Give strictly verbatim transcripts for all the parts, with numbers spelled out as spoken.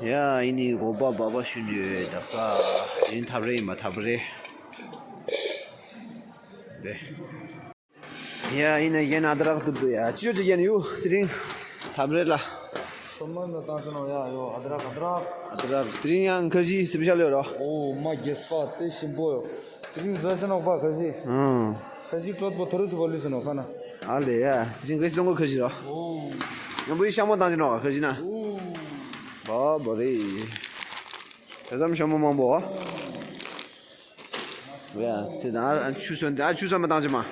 ཡ་ཨི་ནི་སྒོ་པ་སྦག་སྦག་ཞུ་འདོད་ད་ས་ཡིན་ཐབ་རེ་ཡིན་པ་ཐབ་རེ། དེ། ཡ་ཨི་ནི་ཡན་ཨ་དྲག་ཏུ་ཏུ་ཡ་ཅི་ཡོད་དེ་ཡན་ཡུ་དེ་རིང་ཐབ་རེ་ལ། སོ་མ་ན་བཏང་ས་ནོ་ཡ་ཡོ་ཨ་དྲག་ཨ་དྲག་ཨ་དྲག་དེ་རིང་ཡང་ཁ་ཞི་སི་པི་ཤལ་ཡོད་རོ། ཨོ་མ་རྒྱལ་ས་དེ་ཞིམ་པོ་ཡོ། དེ་རིང་བཟོས་ས་ནོ་པ་ཁ་ཞི། ཨང་། ཁ་ཞི་ཀྲོད་པོ་ཐོ་རུ་སི་བོ་ལི་སི་ནོ་ཁ་ན། ཨ་ལེ་ཡ་དེ་རིང་ཁ་ཞི་སྟོང་གོ་ཁ་ཞི་རོ། ཨོ། ཡང་བུ་ཡི་ཤ་མོ་བཏང་ཅི་ནོ་ཁ་ཞི་ན། ཨོ། བ་བ་རེ། དེ་ཙམ་ཤ་མོ་མང་པོ། ཡ་དེ་ད་ཆུ་སོན་དེ་ཨ་ཆུ་ས་མ་བཏང་ཅི་མ།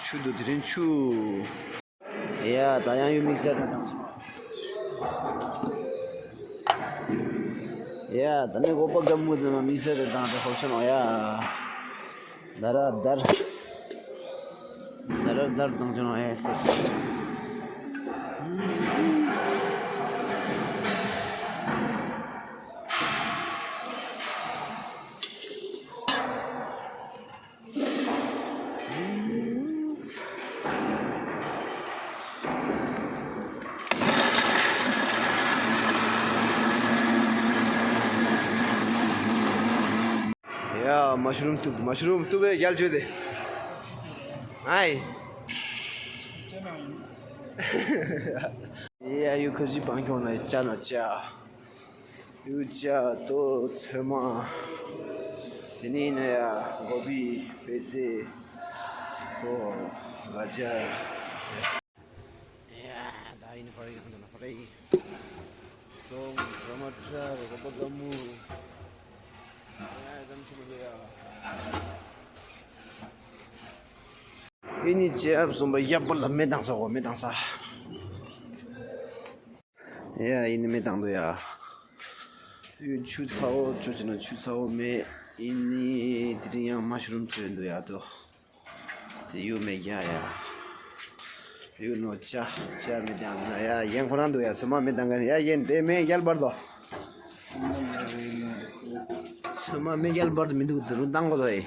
ཆུ་འདུག་དེ་རིང་ཆུ། ཡ་ད་ཡང་ཡུ་མིག་སར་རེ་དང་། ཡ་ད་ནི་སྒོ་པ་གམ་མུ་དེ་ན་མིག་སར་རེ་དང་དེ་ཧོ་ཤ་ནོ་ཡ། དར་དར། དར་དར་དང་ཅི་ནོ་ཡ། ཡ་མ་ཤ་རུམ་ཐུབ་མ་ཤ་རུམ་ཐུབ་པའི་རྒྱལ་བྱོས་ཏེ། ཨའི། ཡ་ཡུ་ཁར་ཇི་བང་ཁྱོང་ན་ཅ་ན་ཅ། ཡུ་ཅ་ཏོ་ཚོད་མ། དེ་ནས་ན་ཡ་གོ་བི་པེ་ཙེ། ཁོ་ག་ཇ། ཡ་ད་ཡིན་ཕ་རེ་ཡང་ད་ན་ཕ་རེ། ཙོང་ཊ་མ་ཊར་རོ་པ་ག་མུ། ཡ་གམ་ཆུ་མ་ལོ་ཡ། ཨི་ནི་ཅེ་ཨབ་སོང་པ་ཡབ་པོ་ལ་མེ་དང་ས་གོ་མེ་དང་ས། ཡ་ཨི་ནི་མེ་དང་དོ་ཡ། ཡུ་ཆུ་ཚ་བོ་ཅོ་ཅི་ན་ཆུ་ཚ་བོ་མེ། ཨི་ནི་དེ་རིང་ཡང་མ་ཤ་རུམ་ཚོས་འདུག་ཡ་དོ། དེ་ཡུ་མེ་རྒྱ་ཡ། ཡུ་ནོ་ཅ་ཅ་མེ་དང་ན་ཡ་ཡན་ཁོ་རང་འདུག་ཡ་ཚོད་མ་མེ་དང་ག་ཡ་ཡན་དེ་མེ་རྒྱལ་བར་དོ། ཚོད་མ་མེ་རྒྱལ་བར་དོ་མི་འདུག་དེ་རུང་བཏང་གོ་དོ་ཨེ།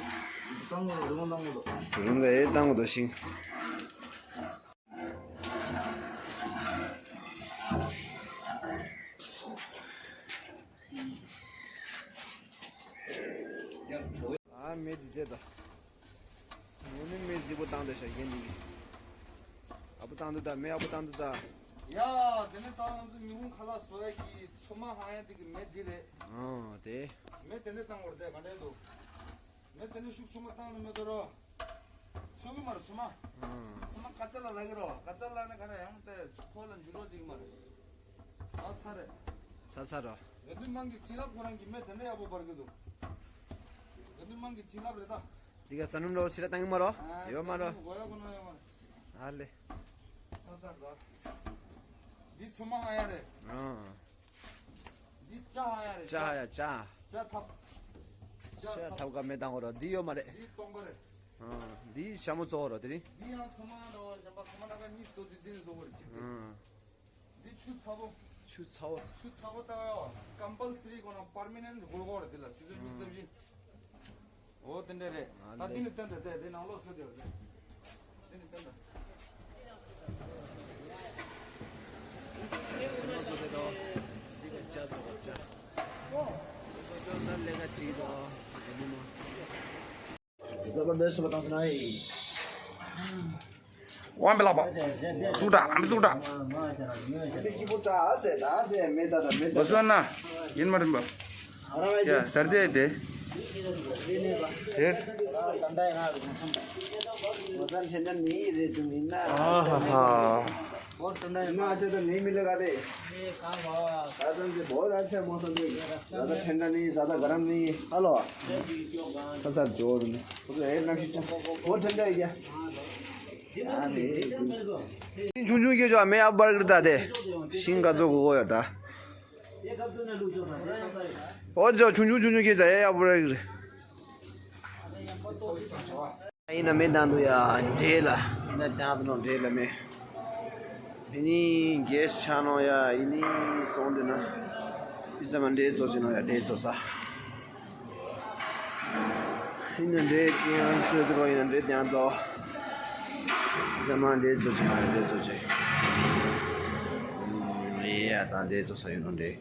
རུང་ག་ཨེ་བཏང་གོ་དོ་ཤིང་། ཨ་མེ་འདི་དེ་ད། ངོ་ནི་མེ་རྫིག་པོ་བཏང་དེ་ཤ་ཡན་འདི། ཨ་བུ་བཏང་དུ་ད་མེ་ཨ་བུ་བཏང་དུ་ད། ཡ་དེ་ནས་ད་ང་ཚོ་ཉི་ཧོང་ཁ་ལག་བཟོ་ཡ་གི་ཚོད་མ་ཧང་ཡ་འདི་གི་མེ་འདི་རེད། ཨ་དེ། མེ་དེ་འདྲས་བཏང་བར་དེ་ག་འདྲས་འདུག་མེ་དེ་འདྲས་ཤུགས་ཆུང་མ་བཏང་ནི་མེ་དོ་རོ། ཚོད་གི་མ་རེད་ཚོད་མ། ཨ་ཚོད་མ་ཀ་ཅ་ལ་ལ་གི་རོ་ཀ་ཅ་ལ་ནི་ག་རེ་ཡང་དེ་ཁོ་ལ་འཇུ་རོ་ཅིག་མ་རེད། ཨ་ཚ་རེད། ཚ་ཚ་རོ། དགའ་འདུན་དམངས་ཀྱི་བྱིན་རླབས་ཁོ་རང་གི་མེ་དེ་འདྲས་ཡག་པོ་འབར་གི་འདུག་དགའ་འདུན་དམངས་ཀྱི་བྱིན་རླབས་རེད་ད། འདི་ག་ས་སྣུམ་རོ་ཕྱི་ལ་བཏང་གི་མ་རོ། ཡོད་མ་རོ། གོ་ཡ་གོ་ན་ཡོད་མ་རེད། ཨ་ལེ། ཚ་ཚ་རེད་ད། འདི་ཚོད་མ་ཧ་ཡ་རེད། ཨ། འདི་ཅ་ཧ་ཡ་རེད། ཅ་ཧ་ཡ་ཅ། ཅ་ཐབ། ཅ་ཐབ་ཀ་མེ་བཏང་གོ་རོ་འདི་ཡོད་མ་རེད། འདི་སྟོང་པ་རེད། ཨ། འདི་ཞྭ་མོ་གཙོ་བོ་རོ་དེ་རིང་། འདི་ཡང་ཚོད་མ་འདྲ་བ་གཞན་པ་ཚོད་མ་ལ་ཀ་གཉིས་སོ་འདི་འདི་བཟོ་གོ་རེད་ཅིག་རེད། ཨ། འདི་ཆུ་ཚ་བོ། ཆུ་ཚ་བོ། ཆུ་ཚ་བོ་ལྟ་ག་ཡོ། ཀམ་པལ་སི་རི་གོ་ན་པར་མི་ནན་དགོས་གོ་རེད་དེ་ལ་ཆུ་ཚོད་ཉི་ཤུ་རྩ་བཞི། ཨོ་དེ་འདྲ་རེད། ཨ་ད་ལེ། འདི་ནི་བསྟན་ད་དེ་དེ་ནང་ལོགས་སུ་དེ་རེད། འདི་ནི་བསྟན་ད། ཚེ་མ་སོ་དེ་དོ། འདི་ག་ཅ་སོ་ག་ཅ། ཨོ། འདི་ག་ཅ་ད་ལེ་ག་ཅི་དོ། དེ་ནི་མོ། ཟ་བར་འདོད་སོ་བ་དང་ཐ་ན་ཡིན། དབང་པའི་ལག་པ། ཙུག་དྲག་ཨ་མི་ཙུག་དྲག་མ་སོན་ན་ཡིན་མ་རིན་པ། ཡ་ཟར་དེ་དེ། དེ། ཨ་ཧ་ཧ། ཆུང་ཆུང་སྐྱེས་ཆོག་མེ་ཨ་བར་གི་ད་དེ། ཤིང་ག་ཚོ་གོ་གོ་ཡོད་ད། ཨོ་ཅོ་ཆུང་ཆུང་ཆུང་ཆུང་སྐྱེས་ད་ཡ་ཡ་བོ་ར་གི་རེད། ཡིན་ན་མེ་དང་དུ་ཡ་འདྲེ་ལ་ཡིན་ན་དང་དུ་ནོ་འདྲེ་ལ་མེ། ཡིན་ནི་གེ་ཤ་ནོ་ཡ་ཡིན་ནི་སོང་དེ་ན་ཡིན་ཙམ་འདྲེ་ཚོ་ཅི་ནོ་ཡ་འདྲེ་ཚོ་ས། ཡིན་ན་འདྲེ་ཡང་ཚོད་དུ་ཡིན་ན་འདྲེ་ཡང་དོ། ཡ་མ་འདྲེ་ཚོ་ཅི་མ་འདྲེ་ཚོ་ཅི། ཡ་ད་འདི་ཚོ་ས་ཡོད་ནོ་འདྲེ།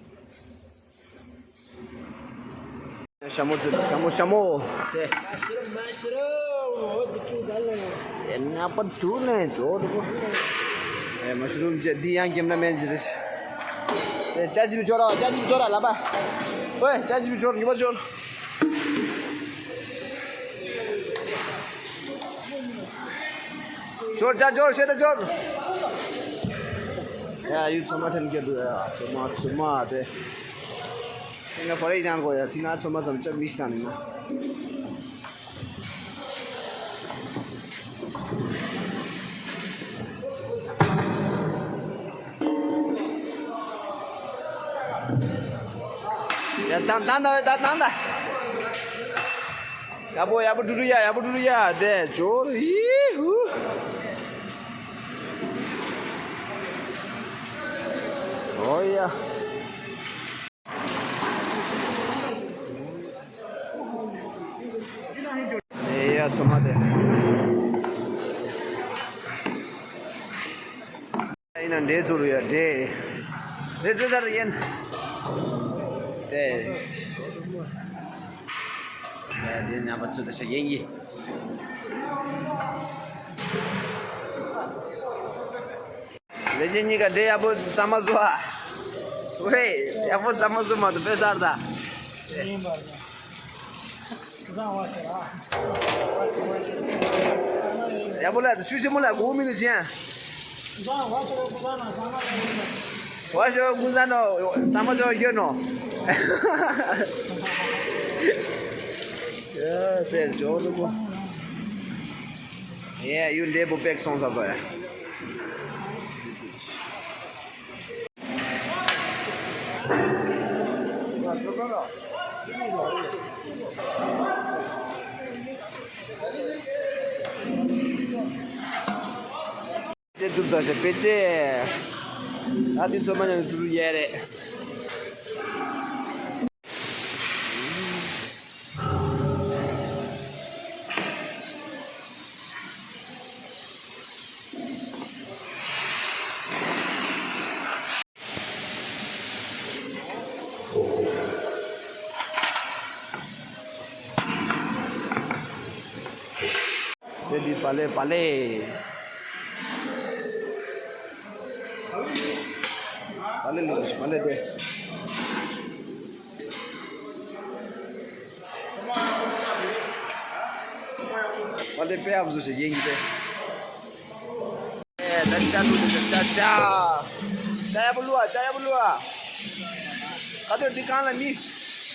ཤ་མོ་ཚོ་ཤ་མོ་ཤ་མོ། དེ། ཨེ་ན་པ་དུ་ནས་ཇོ་དུ་གོ། ཨེ་མ་ཤུ་རུམ་ཅེ་འདི་ཡང་ཀེམ་ར་མེན་ཅི་རེད། ཨེ་ཅ་ཅི་བི་ཅོ་ར་ཅ་ཅི་བི་ཅོ་ར་ལ་པ། ཨོའི་ཅ་ཅི་བི་ཅོ་ར་ཉི་པ་ཅོ་ར། ཅོ་ར་ཅ་ཅོ་ར་ཤེ་ད་ཅོ་ར། ཡ་ཡུ་ཚོ་མ་ཐན་གེ་དུ་ཡ་ཚོ་མ་ཚོ་མ་དེ། ཁྱེད་ང་བར་ཡིག་ཀྱང་གོ་ཡ་ཁྱེད་ང་ཚོ་མ་ཙམ་ཅབ་མི་ཤི་ཐང་ནི་ན། ཡ་དང་དང་དང་ད་དང་ད། ཡ་པོ་ཡ་པོ་ཏུ་ཏུ་ཡ་ཡ་པོ་ཏུ་ཏུ་ཡ་དེ་ཇོ་ཡི་ཧུ། ཨོ་ཡ། ཨེ་ཡ་སོ་མ་དེ། ཡིན་ན་འདྲེ་ཚུར་ཡ་འདྲེ། འདྲེ་ཚུར་ཚར་ཡིན། དེ། ཡ་འདྲེ་ཉམས་པ་ཚུར་དེ་ཤ་ཡིན་གྱི། ལས་བྱེད་གཉིས་ཀ་འདྲེ་ཡག་པོ་ཟ་མ་བཟོ་ཨ། ཝེ། ཡག་པོ་ཟ་མ་བཟོ་མ་གཏོགས་དཔེ་གསར་ད། ཡག་པོ་ལ་ཤུ་ཆེན་མོ་ལ་གོ་མི་འདུག་ཅན། ཝ་ཤོ་ཀུན་ས་ནོ་ཟ་མ་བཟོ་ཡོད་ནོ། ཡ་ཟེར་ཇོ་ལུ་གོ། ཡ་ཡུ་འདྲེ་པོ་པེག་སོང་ས་བ་ཡ། ཙེ་དུར་དང་ཞེས་པེ་ཙེ། ད་དེ་ཚོ་མ་ཉང་དུར་ཡས་རེད། དེ་འདི་བ་ལེ་བ་ལེ། བ་ལེ་ལེ་བ་ལེ་དེ། བ་ལེ་དཔེ་ཨབ་བཟོ་ཞིག་ཡིན་གྱི་དེ། ཨེ་ད་ཅ་ལུ་ད་ཅ་ཅ། ཅ་ཡ་བུ་ལུ་ཨ། ཅ་ཡ་བུ་ལུ་ཨ། ག་དོད་འདི་གང་ལ་མི།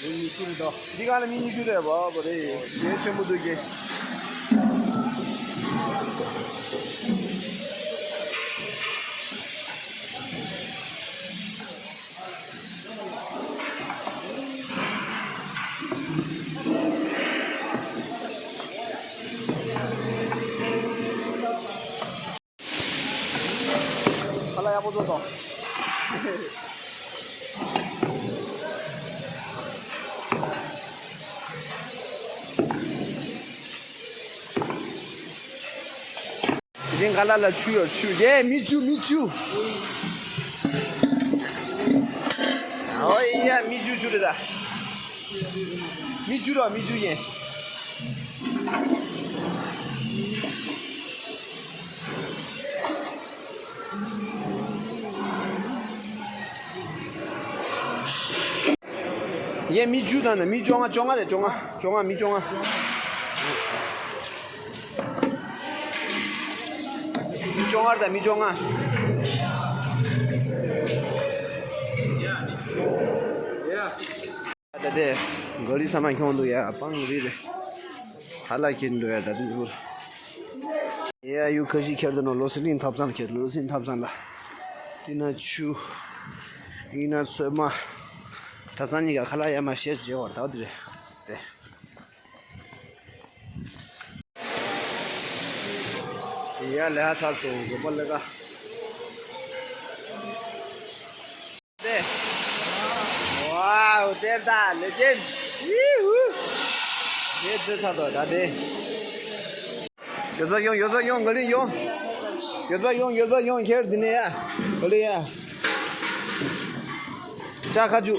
མི་ཉི་ཤུ་རེད་དོ། འདི་གང་ལ་མི་ཉི་ཤུ་རེད་བ་བ་རེད། ཡོད་ཆེན་པོ་འདུག་གི། ཁ་ལག་ཡག་པོ་བཟོ་སོང་། དེ་རིང་ཁ་ལག་ལ་ཆུ་ཡོད་ཆུ། ཡེ་མི་ཆུ་མི་ཆུ། ཨོ་ཡ་མི་ཆུ་ཆུ་རེད་ད། མི་ཆུ་ར་མི་ཆུ་ཡེ། ཡེ་མི་བཅུ་དང་ན་མི་བཅོ་ལྔ་བཅོ་ལྔ་རེད། བཅོ་ལྔ་བཅོ་ལྔ་མི་བཅོ་ལྔ། མི་བཅོ་ལྔ་རེད་ད་མི་བཅོ་ལྔ། ད་དེ་ག་རི་ཚང་མ་ཁྱོང་འདུག་ཡ། སྤང་རི་རེད། ཧ་ལ་ཁྱེར་འདུག་ཡ། ད་དེ་ཚུར། ཡ་ཡུ་ཁ་ཤི་ཁྱེར་འདུག་ནོ། ལོ་སི་ལིང་ཐབ་ཚང་ཁྱེར། ལོ་སི་ལིང་ཐབ་ཚང་ལ། དེ་ན་ཆུ། ཡིན་ན་ཚོད་མ། ཐབ་ཚང་གཉིས་ཀ་ཁ་ལག་ཡ་མ་ཤེས་བྱེད་བར་ད་དེ་རེད། དེ། ཡ་ལེ་ཧ་ཚར་སོང་། གོ་པ་ལེ་ཀ། དེ། ཝའོ་དེར་ད་ལེ་ཇེན། ཡི་ཧུ། དེ་ཚོད་ཚར་དོ་ད་དེ། ཡོད་པ་ཡོང་། ཡོད་པ་ཡོང་། ག་ལེ་ཡོང་། ཡོད་པ་ཡོང་། ཡོད་པ་ཡོང་། ཁྱེར་འདི་ནས་ཡ། ག་ལེ་ཡ། ཅ་ཁ་ཅུ།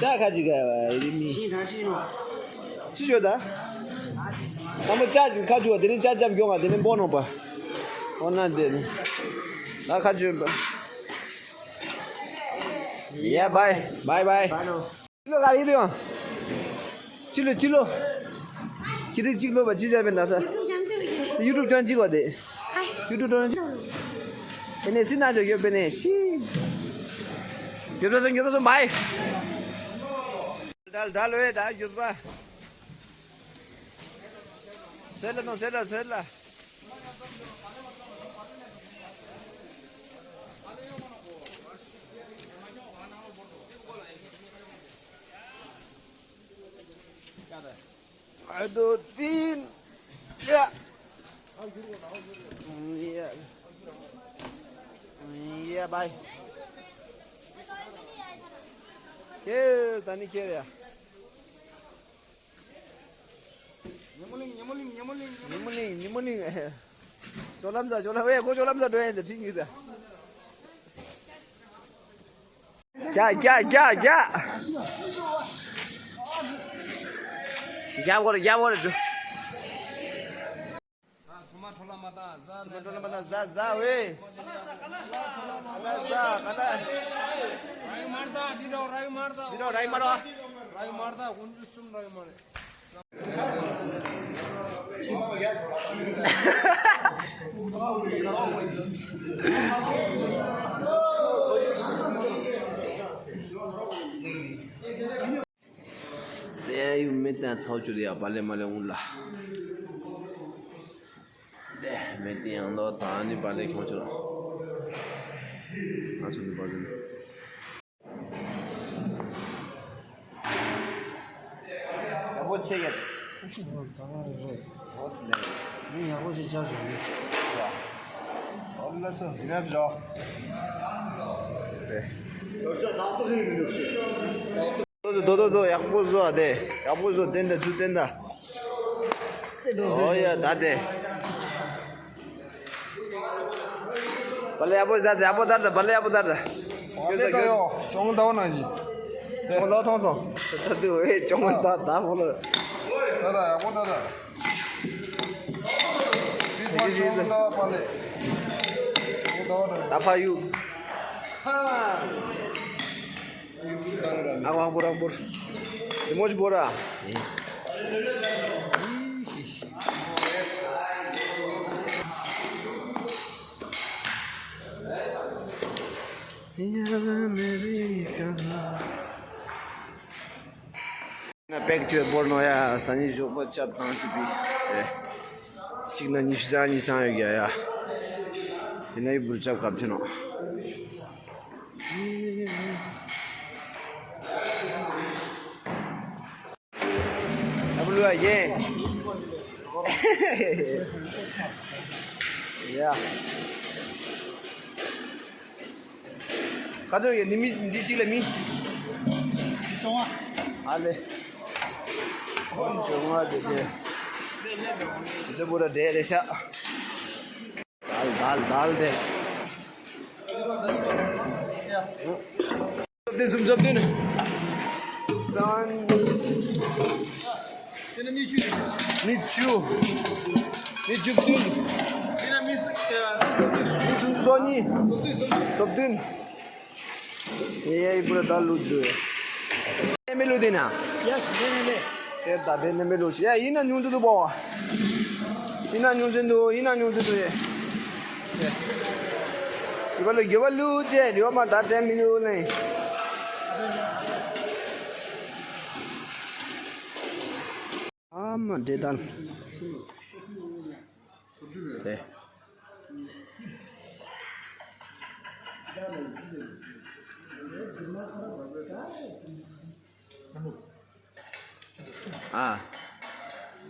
ཅ་ཁ་ཅི་ག་རི་མི། ཅི་ཞོ་ད། དང་པོ་ཅ་ཅི་ཁ་ཅུ་བ་དེ་ནི་ཅ་ཅབ་གྱོང་ང་དེ་ནི་འབོ་ནོ་པ། འོ་ན་དེ་ནི། ད་ཁ་ཅུ་པ། Yeah, bye. Bye, bye. ཕྱི་ལོ་ག་རེ་ཡོང་། ཕྱི་ལོ་ཕྱི་ལོ། ཁྱི་རིགས་གཅིག་ལོ་བ་ཅི་བྱ་བའི་ན་ས། ཡུ་ཊུབ་ཅན་གཅིག་བ་དེ། ཡུ་ཊུབ་ཅན་གཅིག་པེ་ནེ་སི་ན་ཇོ་ཡོད་པེ་ནེ་ཤི། ཡོད་པ་སོང་ཡོད་པ་སོང་བའི། ད་ད་ལོས་ད་ཡོད་པ། སེ་ལ་ནོ་སེ་ལ་སེ་ལ། ཨ་དོ་ཏིན། ཡ། ཡ། ཡ་བའི། ཁྱེར་ད་ནི་ཁྱེར་ཡ། ཉི་མོ་ལིང་ཉི་མོ་ལིང་ཉི་མོ་ལིང་ཉི་མོ་ལིང་། ཅོ་ལམ་ཟ་ཅོ་ལམ་ཨེ་ཁོ་ཅོ་ལམ་ཟ་འགྲོ་ཡ་ཡིན་ཟ་ཁྲིད་ཉིད་ཟ། རྒྱག་རྒྱག་རྒྱག་རྒྱག་རྒྱག་བོར་རྒྱག་བོར་ཇུ། ཚུ་མ་ཁྲོ་ལ་མ་ཏང་ཟ། ཚུ་མ་ཁྲོ་ལ་མ་ཏང་ཟ་ཟ་ཝེ། ཁ་ལ་ཟ་ཁ་ལ། རའི་མར་ད་འདི་རོ་རའི་མར་ད། འདི་རོ་རའི་མར་རོ། རའི་མར་ད་ཀུན་ཇུ་སུམ་རའི་མར་རེ། དེ་ཡུ་མེ་ཏན་ཚའོ་ཅུ་དེ་ཡ་བ་ལེ་མ་ལེ་འུ་ལ། དེ་མེ་ཏན་ཡང་དོ་ད་ནི་བ་ལེ་ཁྱོང་ཅུ་ལ། ང་ཚོ་ནི་བ་ལེ། ཡག་པོ་ཚེ་ཡ། ཨོ་ད་རེད། ཨོ་ད་ལེ། མི་ཡག་པོ་ཞིག་ཆགས་བྱུང་ནི། ཨོ་ལ་སོ་འདི་ནས་འགྲོ། དེ། དོ་དོ་དོ་ཡག་པོ་བཟོ་ཨ་དེ། ཡག་པོ་བཟོ་བསྟན་ད་ཚུར་བསྟན་ད། ཨོ་ཡ་ད་དེ། བ་ལེ་ཡག་པོ་ད་དེ་ཡག་པོ་ད་དེ་བ་ལེ་ཡག་པོ་ད་དེ། བ་ལེ་ད་ཡོ་ཅོང་ད་བ་ན་ཡི། ཅོང་ད་ཐོང་སོང་། ད་དེ་ཝེ་ཅོང་ད་ད་བོ་ལོ། ད་ད་ཡག་པོ་ད་ད། ད་གི་ཞིག་ད་ཕ་ལེ། ད་ཕ་ཡུ། ཨ་ཝང་པོ་རང་པོ། དེ་མོ་ཅི་པོ་ར། ན་པེག་ཅོས་བོར་ནོ་ཡ་ས་ནི་ཞོགས་པ་ཆབ་ཐང་ཅི་པི། ཨེ། གཅིག་ན་ཉི་ཤུ་རྩ་གཉིས་ཚང་ཡོད་ཀྱ་ཡ། དེ་ན་ཡི་བུར་ཆབ་གབ་ཆེ་ནོ། ཨ་བུ་ལུ་ཡ་ཡེ། ཡ། ག་ཚོད་ཡོད་ནི་མི་འདི་གཅིག་ལ་མི། ཨ་ལེ། ཨོ་ཇོ་ང་ཇེ་ཇེ། ཇེ་བོ་ར་ཌེ་རེ་ཤ། དལ་དལ་དལ་དེ། སོ་བདུན་སུམ་ཅུ་སོ་བདུན། སོན། མི་བཅུ། མི་བཅུ་བདུན། མི་སུམ་ཅུ་སོ་གཉིས། སོ་བདུན། ཡེ་ཡེ་པུ་ར་ད་ལུ་ཇུ་ཡེ། ནེ་མེ་ལུ་དེ་ན། ཡེ་སི་ནེ་མེ་ལེ། དེར་ད་དེ་ནེ་མེ་ལུ་ཡ་ཡིན་ན་ཉུང་དུ་དུ་པོ། ཡིན་ན་ཉུང་ཅན་དུ་ཡིན་ན་ཉུང་ཅན་དུ་ཡེ། ཡེ། ཡི་བ་ལུ་ཡི་བ་ལུ་ཅེ་ཡོ་མ་ད་དེ་མི་ལུ་ནེ། ཨ་མ་དེ་དང་། དེ། ཨ།